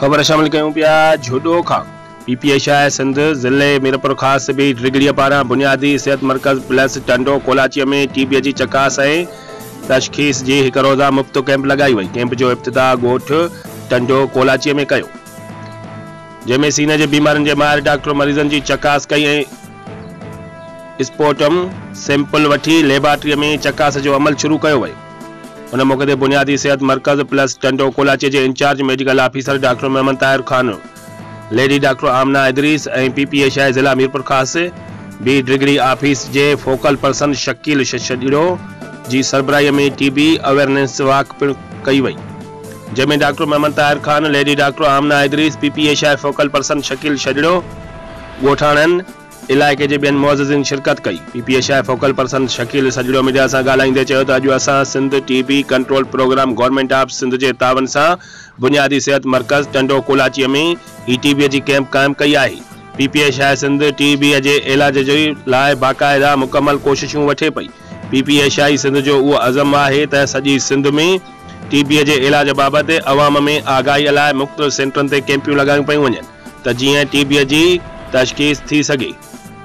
خبر شامل ڪيون پيا جهڏو کان P P H I Sindh ضلعي ميرپورخاص بي ڊگهڙي پاران بنيادي صحت مرڪز پلس ٽنڊو ڪولاچي ۾ ٽي بي جي چڪاس ۽ تشخيص جي هڪ روزه مفت ڪئمپ لڳائي وئي. ڪئمپ جو افتتاح ڳوٺ ٽنڊو ڪولاچي ۾ ڪيو جنهن ۾ سيني جي بيمارين جي ماهر ڊاڪٽر مريضن جي چڪاس ڪئي ۽ اسپوٽم سيمپل وٺي ليبارٽري ۾ چڪاس جو عمل شروع ڪيو ويو. ان موقعي تي بنيادي صحت مرڪز پلس ٽنڊو ڪولاچي جي incharge medical officer doctor Muhammad Tahir Khan, lady doctor Amna Idris ۽ P P H I ضلع ميرپورخاص بي ڊگهڙي آفيس جي فوڪل پرسن شڪيل ششڙو جي سربراهي ۾ ٽي بي اويرنيس واڪ پڻ ڪئي وئي جنهن ۾ doctor Muhammad Tahir Khan, lady doctor Amna Idris, P P H I focal person Shakeel Shajro, ڳوٺاڻن، علائقي جي ٻين معززين شرڪت ڪئي. P P H I focal person Shakeel Sajro media سان ڳالهائيندي چيو ته اڄ اسان Sindh T B control programme government of Sindh جي تعاون سان بنيادي صحت مرڪز ٽنڊو ڪولاچي ۾ هي ٽي بي جي ڪئمپ قائم ڪئي آهي. P P H I Sindh T B جي علاج جي لاء باقاعده مڪمل ڪوششون وٺي پئي. P P H I Sindh جو اهو عزم آهي ته سڄي سنڌ ۾ ٽي بي جي علاج بابت عوام ۾ آگاهي لاء مختلف سينٽرن تي ڪئمپيون لڳايون پيون وڃن. ته جيئن ٽي بي جي تشخيص ٿي سگهي.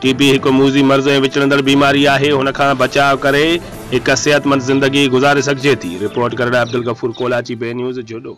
ٽي بي هڪ موذي مرض ۽ وچڙندڙ بيماري آهي، هن کان بچاء ڪري هڪ صحتمند زندگي گذاري سگهجي ٿي. رپورٽ ڪرڻ عبدالغفور ڪولاچي، بي نيوز، جهڏو.